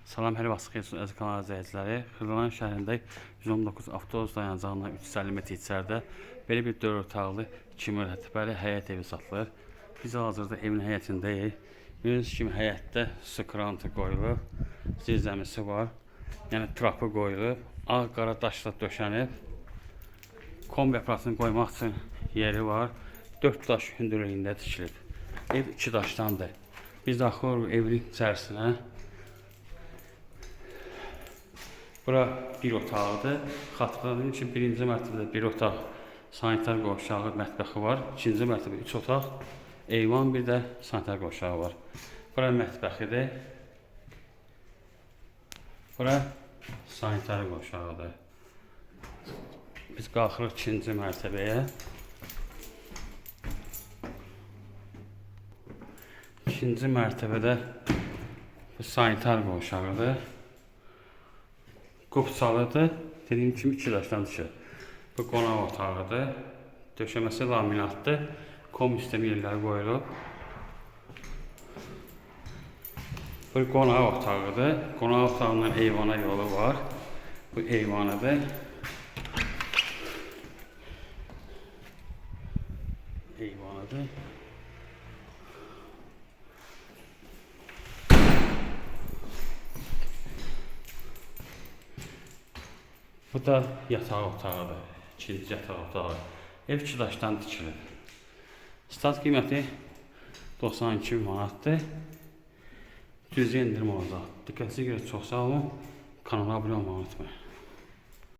Salam, hər vaxt xeyir olsun əziz kanal izləyiciləri. Xırdalan şəhərində 119 avtobus dayanacağından 350 metr içəridə belə bir 4 otaqlı 2 mərtəbəli həyət evi satılır. Biz hal-hazırda evin həyətindəyik. Gördüyünüz kimi həyətdə su krantı qoyulub, zirzəmisi var. Yəni trapı qoyulub, ağ qara daşla döşənib. Kombi aparatını qoymaq üçün yeri var. 4 daş hündürlüyündə tikilib. Ev 2 daşdandır. Biz daxil oluruq evin içərisinə. Bura bir otaqdır. Xatırladığım ki, birinci mərtəbədə bir otaq, sanitar qovşağı, mətbəxi var. İkinci mərtəbədə 3 otaq, eyvan, bir də sanitar qovşağı var. Bura mətbəxidir. Bura sanitar qovşağıdır. Biz qalxırıq ikinci mərtəbəyə. İkinci mərtəbədə bu sanitar qovşağıdır. Qupçalıdır. Dediyim kimi 2 daşdan düşür. Bu qonaq otağıdır. Döşəməsi laminatdır. Kom sistemi yerləri qoyulub. Bu qonaq otağıdır. Qonaq otağından eyvana yolu var. Bu eyvanıdır. Eyvanıdır. Bu da yataq otağıdır. İkinci yataq otağı. Ev 2 daşdan tikilib. Start qiyməti 92 manatdır. Cüzi endirim olacaq. Diqqətinizə görə çox sağ olun. Kanala abunə olmağı unutmayın.